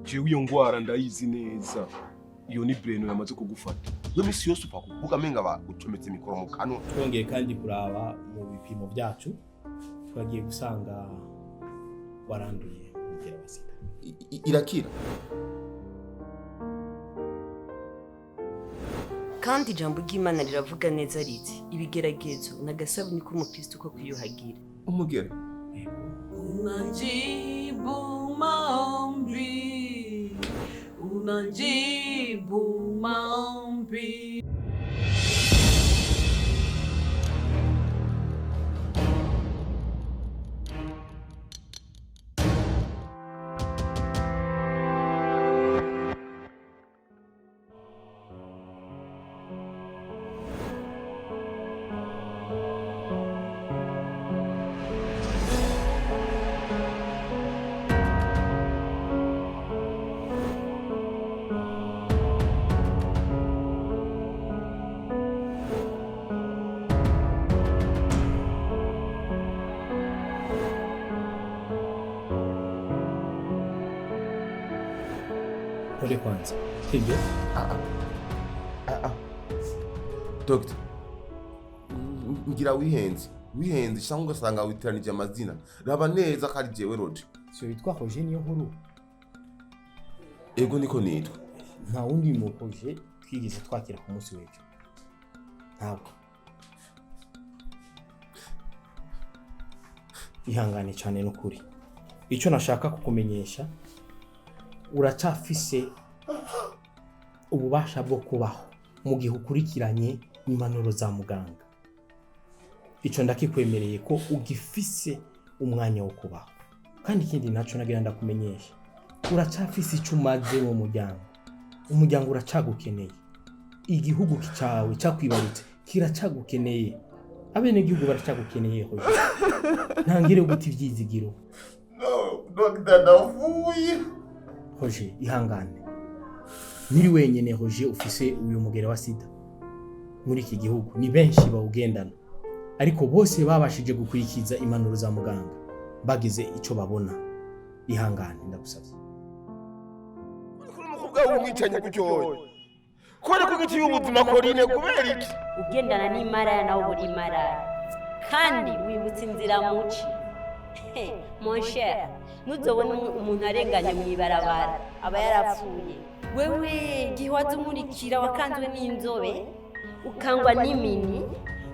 Jewe iyo ngwara ndayizi neza. Iyo ni Breno yamaze kugufata. Iyo misi yose upfa kuvuga amenga bagucometse mikoro mu kanwa. Twongeye kandi kuraba mu bipimo byacu, twagiye gusanga waranduye umugera wa sida. Irakira. Kandi ijambo ry'Imana riravuga neza riti ibigeragezo n'agasabuni k'umukristo ko kwiyuhagira. Umugera. Unajibu maombi, unajibu maombi. Pole kwanza, sibyo? Dogita, ngira wihenze wihenze cyangwa ugasanga witeranije amazina. Raba neza ko ari jewe Roger. Si witwa Roger niyo nkuru? Ego, niko nitwa. Nta wundi mu Roger twigeze twakira ku munsi w'ejo, ntabwo. Ihangane cyane n'ukuri. Icyo nashaka kukumenyesha, uracyafise ububasha bwo kubaho mu gihe ukurikiranye impanuro za muganga. Icyo ndakikwemereye ko ugifise umwanya wo kubaho. Kandi ikindi nacyo nagira ndakumenyesha, uracyafise icyo umaze mu muryango. Umuryango uracagukeneye, igihugu cyawe cyakwibarutse kiracyagukeneye, abenegihugu baracyagukeneye. Hoje ntangire guta ibyizigiro. No, dogita, ndavuye. Hoje, ihangane, ntiri wenyine Hoje ufise uyu mugera wa sida muri iki gihugu. Ni benshi bawugendana, ariko bose babashije gukurikiza impanuro za muganga, bagize icyo babona. Ihangane, ndagusabye. Kuri umukobwa w'umwicanyi gutyoye kubera ko igiti y'ubuzima Corine, kubera iki? Ugendana n'imaraya nawe uri imaraya, kandi wibutse inzira muci. Mon cher, ntuzobone umuntu arenganye mu ibarabara aba yarapfuye. Wewe igihe waza umurikira, wakanzwe n'inzobe, ukangwa n'imini,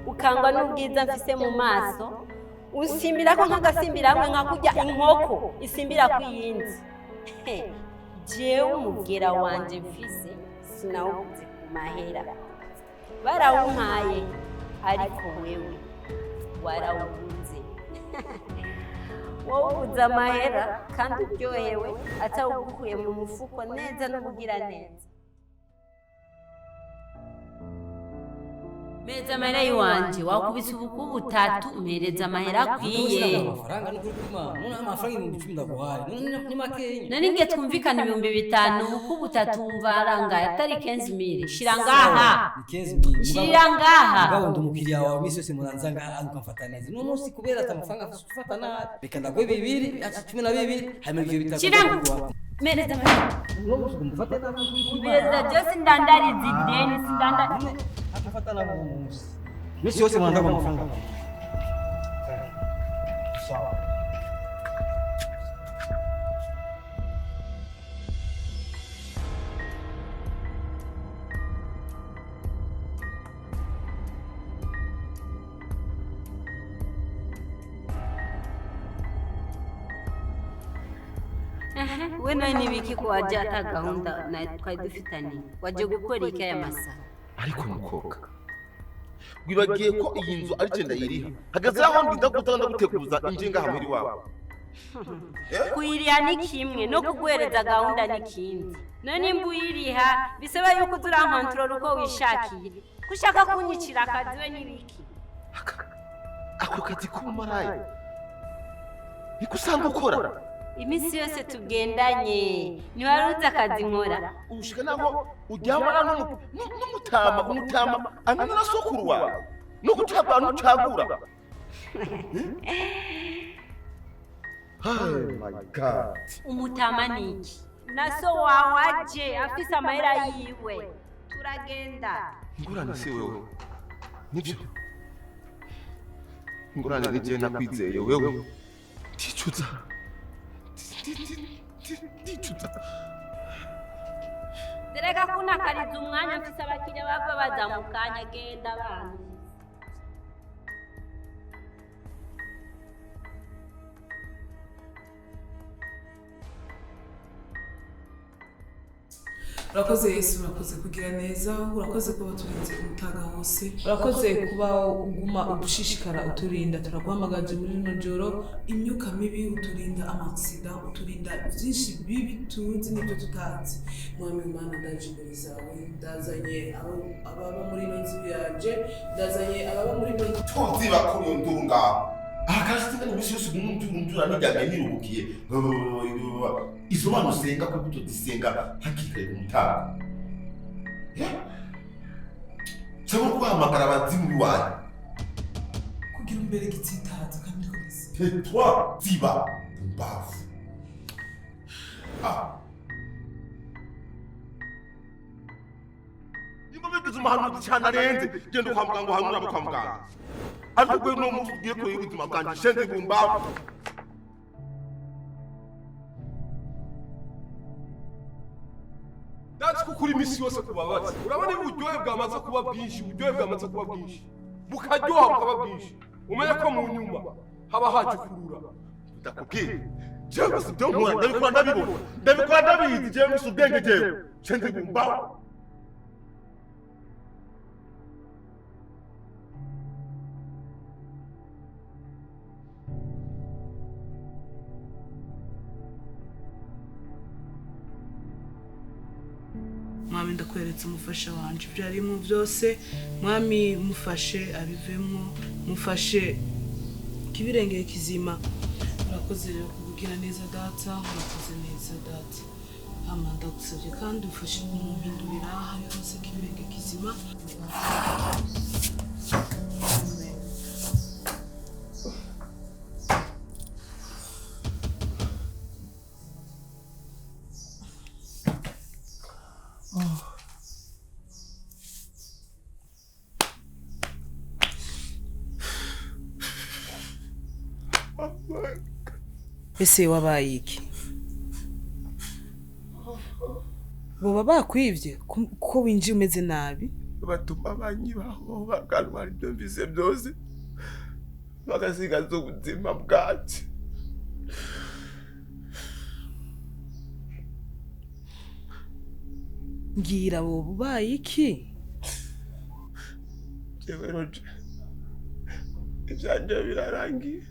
ukangwa n'ubwiza mfise mu maso, usimbira ko nk'agasimbira hamwe, nka kurya inkoko isimbira ku yindi. Jewe umugera wanje mfise sinawuguze ku mahera, barawumpaye, ariko wewe warawuguze. Wowe uguze amahera kandi uryohewe atawugukuye mu mufuko neza n'ubugira neza. Mpereza amahera y'iwanje, wakubise ubuku butatu, mpereza amahera akwiye. Amafaranga ni ukuri kw'Imana, none amafaranga 10,000 ndaguhaye none ni makenya? None nge twumvikana 5000, ubuku butatu wumva arangaye atari 15 000? Shira ngaha. Ni 15 000. Shira ngaha. Mugabo ndi umukiriya wawe, iminsi yose muranza ngaha ukamfata neza. Uno munsi kubera ata amafaranga afise ufata nabi. Reka ndaguhe bibiri, aca 12, hanyuma ivyo bitatu Shira. ndaguha. Mpereza amahera. Uno munsi ugomba ufate nabi, ni ukuri kw'Imana. Mpereza byose, ndandariza ideni sindanda. Ufata nabi uno munsi. Iminsi yose muranza amafaranga. Sawa. We nawe nibiki ko wajya ata gahunda na twari dufitaniye? Wajya gukora iki aya masaha? Ariko mukobwa, wibagiye ko iyi nzu ari je ndayiriha? Hageze aho ndinda gutanga ndaguteguza inje ngaha muri wawe. Kuyiriha ni kimwe, no kuguhereza gahunda ni kindi. None nimba uyiriha, bisaba yuko uza urankontorora uko wishakiye? Ko ushaka kunyicira akazi, we n'ibiki? Ako kazi k'ubumaraya niko usanga ukora? Iminsi yose tugendanye, ntiwari uzi akazi nkora? Ushika naho uryamana n'umutama, umutama angana na sokuru wawe, no gucagura ntucagura. Oh my God. Umutama ni iki? Na so wawe aje afise amahera yiwe, turagenda. Ingorane si wewe, nibyo, ingorane ni jewe nakwizeye wewe. Ndicuza, ndicuza. Reka kunakariza umwanya, mfise abakiriya bava baza mu kanya. Genda bana. Urakoze Yesu, urakoze kugira neza, urakoze kuba turinze umutaga hose, urakoze kuba uguma udushishikara uturinda. Turaguhamagaje muri rino joro, imyuka mibi uturinda, amaksida uturinda, byinshi bibi tuzi n'ibyo tutazi. Mwami Imana, ndaje imbere zawe, ndazanye ababa muri ino nzu yanje, ndazanye ababa muri ino nzu. Tuziba ko mu nduru ngaho aha kandi singana iminsi yose uguma umtura niryamye niruhukiye. Izo mana usenga ko tuzisenga hakiri kare ku mutaga, cyangwa kubahamagara abazimu b'iwanyu. Kugira umbere igitsitazo kandi rwose. Tais-toi, ziba mbavu. Nimba bigize umuhanuzi cyane arenze, genda kwa muganga uhanure abo kwa muganga, ariko gwe no munsi ugiye kure y'ubuzima bwanjye, shenze bumbavu. Ndazi ko ukuri iminsi yose kubabaza. Urabona iyo uburyohe bwamaze kuba bwinshi, uburyohe bwamaze kuba bwinshi, bukaryoha bukaba bwinshi, umenye ko mu nyuma haba haje ukurura. Ndakubwiye jewe gusa ibyo nkora ndabikora ndabibona, ndabikora ndabizi. Jewe gusa ubwenge, jewe shenze bumbavu. Mwami, ndakweretse umufasha wanje, ibyo arimo byose. Mwami, mufashe abivemo, mufashe kibirengeye kizima. Urakoze rero kukugira neza Data, urakoze neza Data. Hama ndagusabye kandi ufashe kumuhindurira aho ari hose kibirenge kizima. Amen. Ese wabaye iki? Boba bakwivye ko winjiye umeze nabi? Batuma banyibaho bakantwara ibyo mvise byose, bagasigaza ubuzima bwacu. Mbwira, boba ubaye iki? Jewe Roger, ibyanje birarangiye,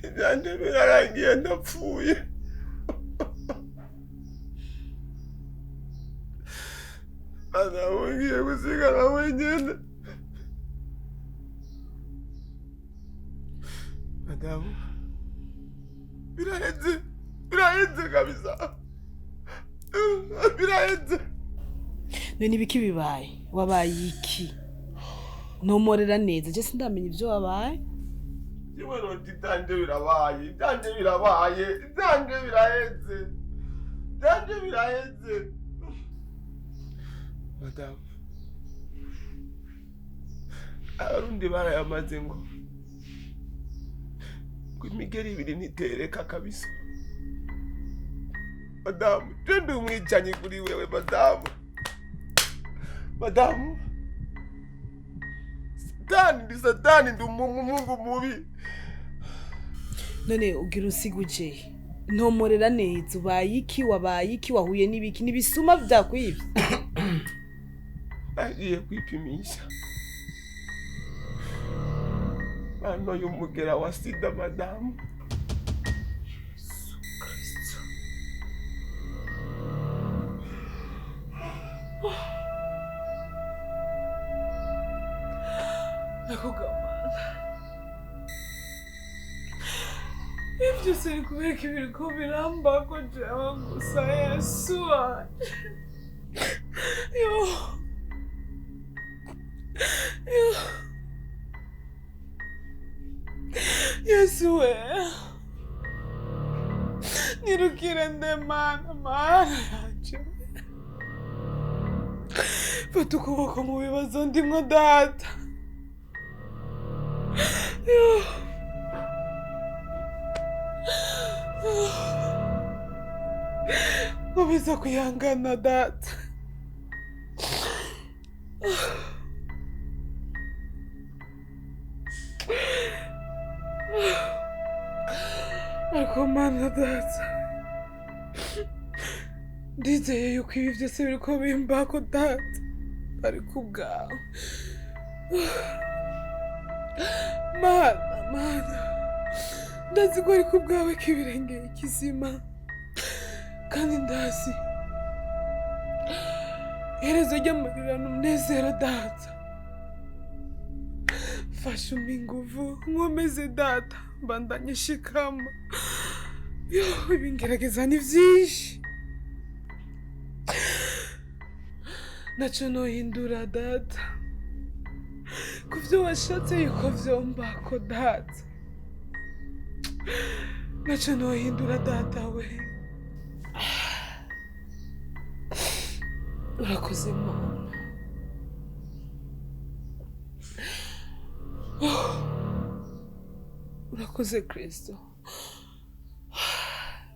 ibyanje birarangiye, ndapfuye. Madamu, ngiye gusigara wenyine. Madamu, biraheze, biraheze kabisa, biraheze. None ibiki bibaye? Wabaye iki? Ntomorera neza, je sindamenya ibyo wabaye. Jewe Roger, ibyanje birabaye, ibyanje birabaye, ibyanje biraheze, ibyanje biraheze. Madamu, Abarundi barayamaze ngo imigeri ibiri ntitereka kabisa. Madamu, je ndi umwicanyi kuri wewe. Madamu, madamu, satani, ndi satani, ndi umungu mubi. None ugira usiga uje? Ntomorera neza, ubaye iki? Wabaye iki? Wahuye n'ibiki? N'ibisuma byakwibye? Nagiye kwipimisha, bantoye umugera wa sida. Madamu. Kristo. Ndakugamana. Ibyo se kubera ko ibiriko birambako jewe gusa, Yesu wanje. Yo. Yo. Yesu we. Nirukire nde Mana, Mana yanje. Fata ukuboko mu bibazo ndimwo data. Nkomeza kwihangana data. Ariko Mana data, ndizeye yuko ibi byose biriko bimbako data, ariko ubwawe Mana, Mana, ndazi ko ariko ubwawe k'ibirengeye kizima, kandi ndazi iherezo ry'amarira n'umunezero data. Fasha umpe inguvu nkomeze data, mbandanye shikama. Yo, ibingerageza ni vyinshi, naco nohindura data kuvyo washatse yuko vyombako data, naco nohindura data we. Urakoze Mana. Urakoze Kristo,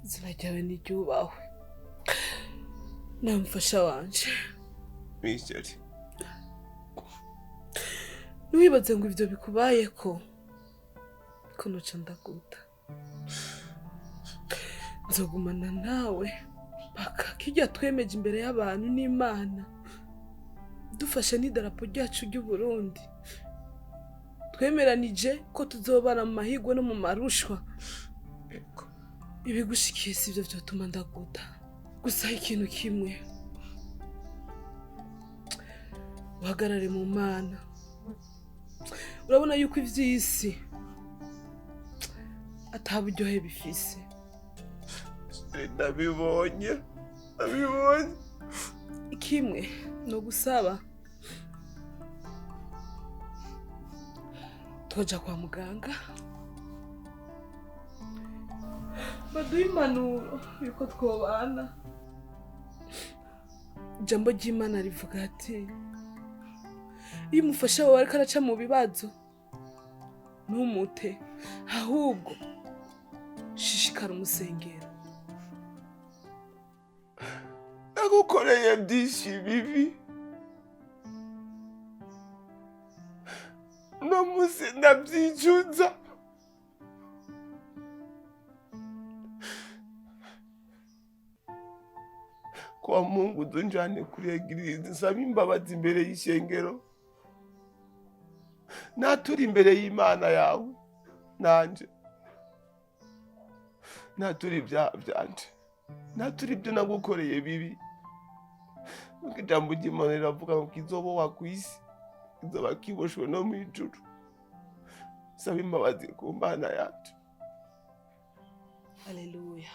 izina ryawe niryubahwe. Namufasha wanje Misheri, ntiwibaze ngo ivyo bikubayeko ko noca ndaguta. Nzogumana nawe paka kirya twemeje imbere y'abantu n'Imana, dufashe n'idarapo ryacu ry'Uburundi. Twemeranije ko tuzobana mu mahigwe no mu marushwa. Ibigushikiye sivyo vyotuma ndaguta. Gusa ikintu kimwe, uhagarare mu Mana. Urabona yuko ivy'isi ata buryohe bifise. Ndabibonye, ndabibonye. Kimwe no gusaba tukaja kwa muganga baduha impanuro yuko twobana. Ijambo ry'Imana rivuga ati iyo umufasha wawe ariko araca mu bibazo ntumute, ahubwo shishikara umusengero. Nagukoreye byinshi bibi, no munsi ndabyicuza. Kwa Mungu uzunjane kuri eglise nsaba imbabazi imbere y'ishengero, natura imbere y'Imana yawe, nanje natura ibyaha byanje, natura ibyo nagukoreye bibi. Ijambo ry'Imana riravuga ngo kizobohwa ku isi kizoba kiboshwe no mu ijuru. Saba imbabazi ku Mana yacu. Haleluya.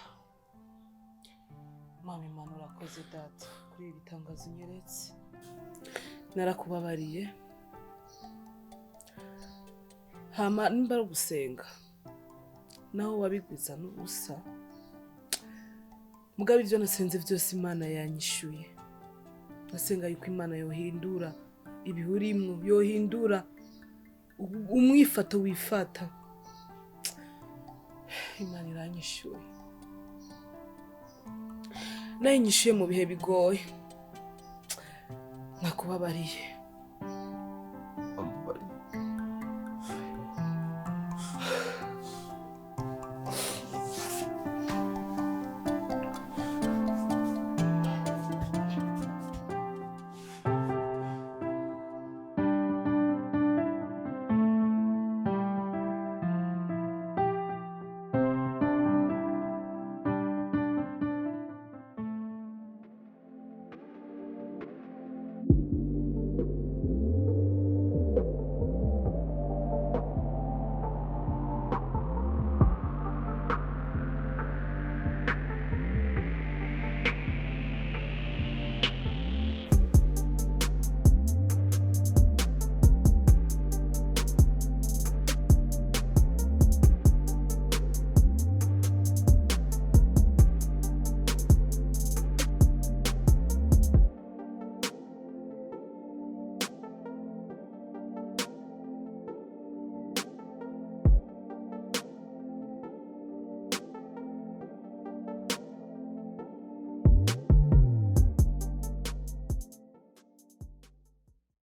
Mama Imana urakoze data kuri iri tangazo unyeretse. Narakubabariye. Hama nimba ari ugusenga naho wabigwiza n'ubusa, mugabo ivyo nasenze vyose Imana yanyishuye. Nasenga yuko Imana yohindura ibihurimwo, yohindura umwifato wifata. Imana iranyishuye, nayinyishuye mu bihe bigoye. Nakubabariye.